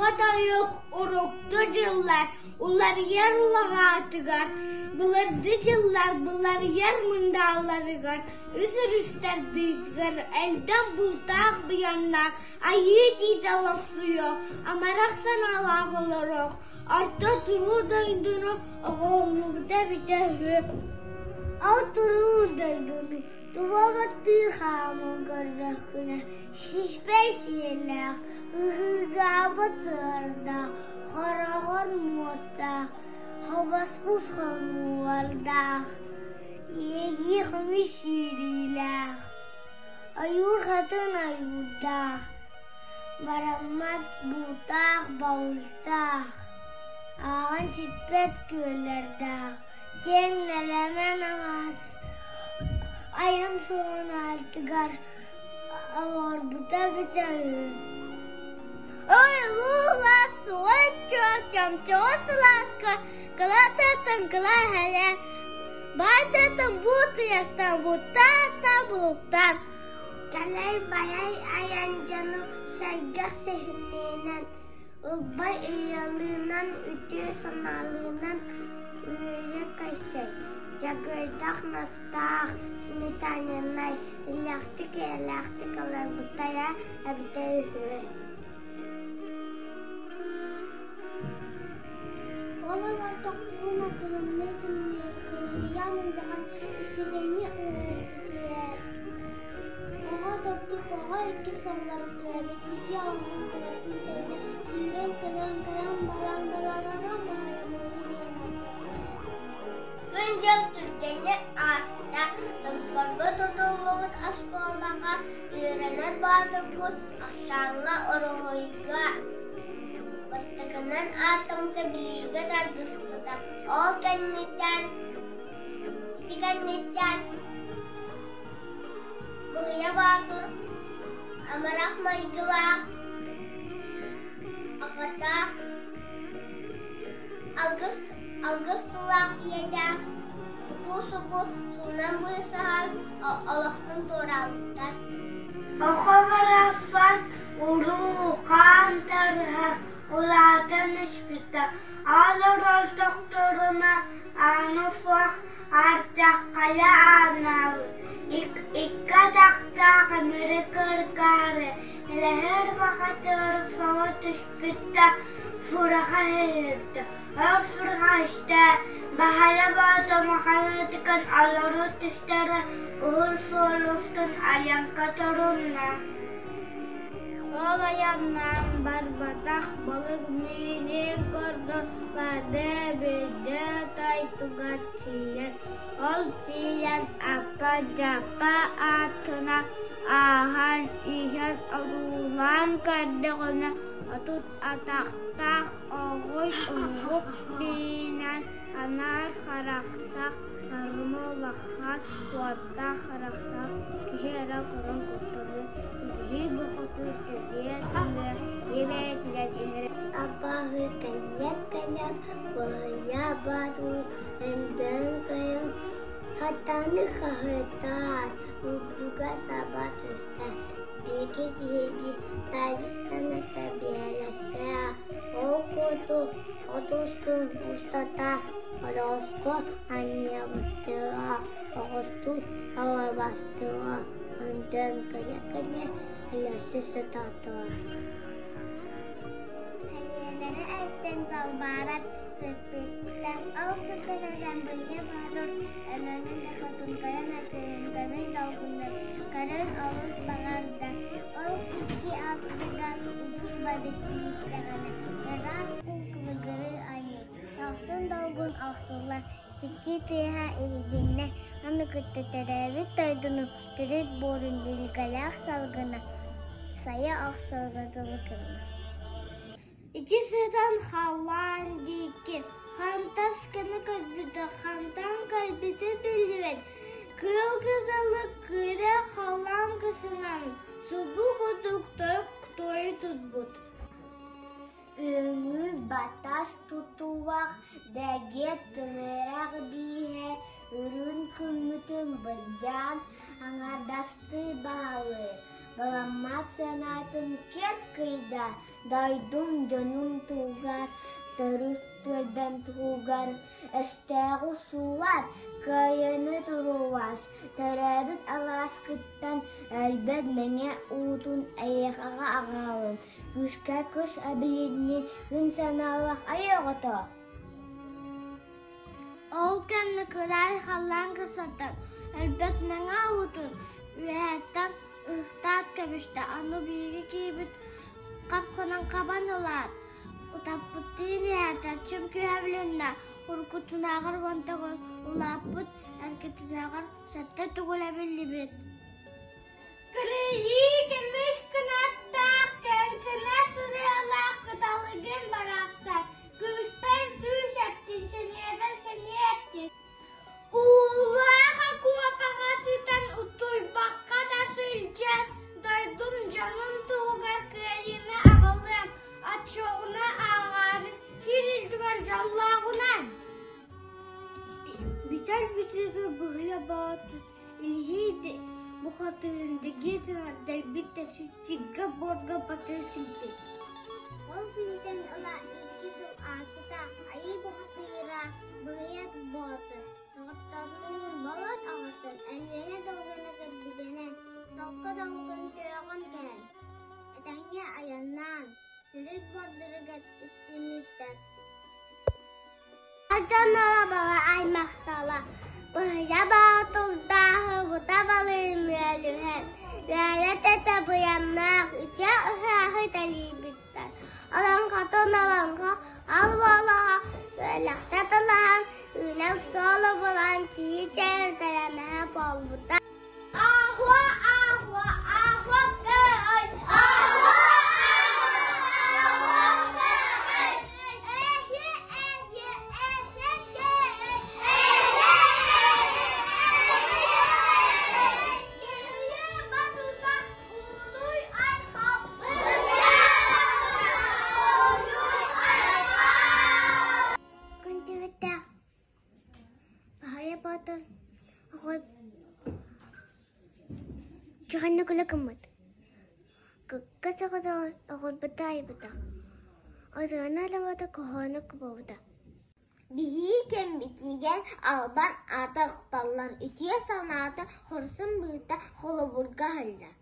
Олоҥхо-тойук урукку дьыллар уларыйар улаҕаатыгар, былыргы дьыллар быларыйар мындааларыгар, үс өрүстэрдиитигэр элбэх бултаах быйаннаах айыы тиитэ олохсуйуох, амарах санаалаах олоруох, орто туруу дойдуну оҕоллубута эбитэ үһү. Ол туруу дойдуну тула баттыы хааман көрдөххүнэ, сиспэй сиэллээх, ыһыыгаабыт ыардаах, хороҕор муостаах, хобоспус хонуулардаах, иэйии көмүс сүүрүүлээх, ойуур хатын ойуурдаах, бараммат буутаах баултаах, ааҕан сиппэт күөллэрдээх, киэҥ нэлэмэн алаас айан суолун аартыгар олорбута эбитэ үһү. Ойулуулар суон чуо чомчоҕо сылааска кылаатыттан кылаа иһэлэ, баайтыттан буутуйаттан буттааттан булуктан. Кэлэй-байай айан дьону сэргэх сэһиннээнэн, ылбай ыйалыынан, үтүө санаалыынан үөрэ көрсөр, дьагыырдаах настаах, сметанинай, иллээхтик-эйэлээхтик олорбуттара эбитэ үһү. Ол олордохторуна кыһынныы тымныы кырыйан ыллаҕан исигэни ыҥыран итийэр. Оҕо тордук оҕо иккис сылларын төрөөбүт ити оҕоҕун кынаттын тэҥҥэ сүүрэн көтөн кэлэн баран баларара Күн-дьыл түргэнник ааста, Томторго тутуллубут оскуолаҕа үөрэнэр баатырбыт ахсааҥҥа уруһуйга бастакынан ааттаммыта билиигэ тардыспыта. Ол кэнниттэн ити кэнниттэн Быһыйа Баатыр амарах майгылаах аҕата алгыс алгыс тулаах ийэтэ утуу-субу суунан быысаһан олохтон туораабыттар. Оҕо барахсан уруу-хаан тарыһа улаатан испитэ. Ол олордохторуна аана суох ардьаххайа аанаабыт, икки атахтаах эмири кыргаары, элэһэр бахатыгар саба түспүт да сураҕа иһиллибитэ. Ол сураҕа истэ Баһыйа Боотур маханыытыгар олору түстэрэ уһун суол устун айаҥка турунна. Ол айаннаан барбатах балык миинин курдук бады бүдэ тойтугар тиийэн, ол тиийэн аппа-дьаппа аатына ааһан иһэн одуулаан көрдөҕүнэ 30 атахтаах оҕуй уҥуох биинэн анаар харахтаах арыма улахан уоттаах харахтаах киһи эрэ көрөн куттанар киһи бухатыыр тэбиэ тыҥа ийэ иһэр Абааһы кэллэк-кэллэк баһыйа баатыр өйдөөн көрөн хатаны хаһыытаан үрдүгэ саба түстэ биһиги киһини таабыстаныта биһэлэстэ ол курдук 30 күн устата орооску анньыабыстыга оҕустуу алабастыга онтон кэлэ-кэлэ өлөрсө сатаатылар Эйиэлэрэ эстэн далбааран сыппыттар. Ол сытан эрэн Быйа Баатыр өлөнүн хотун көрөн өсөһүн долгуннар көрөн олус баҕарда. Ол икки аттыгар удук бадык иһиттэҕинэ ыраас уу кылыгырыы айыы, дохсун долгун охсуллар дьикти тыаһа иһилиннэ. Аны кытта төрөөбүт дойдуну төрүт буорун илгэлээх салгына сайа охсорго дылы гынна. Ити сытан халлаан диэки хантас гына көрбүтэ, хантан кэлбитэ биллибэт, кыыл кызылы кыыра халлаан кысынан субу курдук той тутбут. Өҥү батас тутулах дэгиэ тыҥырах бииһэ үрүҥ күммүтүн былдьаан аҥаардастыы баалыыр. Баламмат санаатын киэр кыйда, дойдум дьонум туһугар, төрүт түөлбэм туһугар, өстөөҕү суулаат, кыайыыны туруулас, төрөөбүт алааскыттан өлбөт мэҥэ уутун эйиэхэҕэ аҕалын, күүскэ кус эбилиннин, күн санаалаах айыы оҕото. Ол кэннэ кыраай халлаан кырсаттан, өлбөт мэҥэ уутун үөһэттэн ыһыктаат кэбистэ, аны биһиги киһибит хапханан хабан ылаат, утаппыттыын иһээтэ, чым күүһэ билиннэ, уруккутунааҕар уонтан улааппыт, эргэтинээҕэр сэттэ төгүл эбиллибит. Кырыйыы көмүс кынаттаах, кэҥкинэс ырыалаах кыталыгын барахсан, күүспэр күүс эптин, сэниэбэр сэниэ эптин. Уулаах окуопаҕа сытан утуйбакка да сылдьан, дойдум дьонун туһугар кыайыыны аҕалыам, оччоҕуна ааҕаарын сир үрдүгэр дьоллооҕунан. Бүтэр бүтүүгэ быһыйа боотур Илиһии бухатыырын дэгиэ дэлби тэпсит сиргэ-буорга батыра симпит. Ол күнтэн ыла икки сыл ааспыта Айыы бухатыыра Быһыйат Боотур доҕотторунуун болот оҥостон Өлүөнэ долгуна кырдьыгынан, Толко долгун күөҕүн кэһэн, этэҥҥэ айаннаан, төрүт буордарыгар үктэммиттэр. Дьоноро бала аймахтала, быһыйа боотурдааһы бута балыын үөлүһэн, үөрэ-тэтэ быйаннаах үтүө ыһыаҕы тэрийбиттэр. Олоҥхотун олоҥхо ал буолаҕа үөлэхтэ тылаһан, үүнэр суолу булан киһи чэйин тэлэмэһэ буолбута. Аһуа, аһуа, аһуа кыай! Аһуа, аһуа, аһуа кыай! Эһиэ, эһиэ, эһиэ кыай! Эһиэ, эһиэ, эһиэ батута улуй айхал! Улуй айхал! Күн түбүттээх Баһыйа Боотур оҕо дьоһуннук үлэ гыммыт. Кыкка соҕотоҕун оҕурбута айбыта. Ырыаны ылабыта куһаҕаны кубабыта. Биһиги кэммитигэр албан аата охтоллор, үтүө санаата хорсун быһыыта холобурга аһыллар.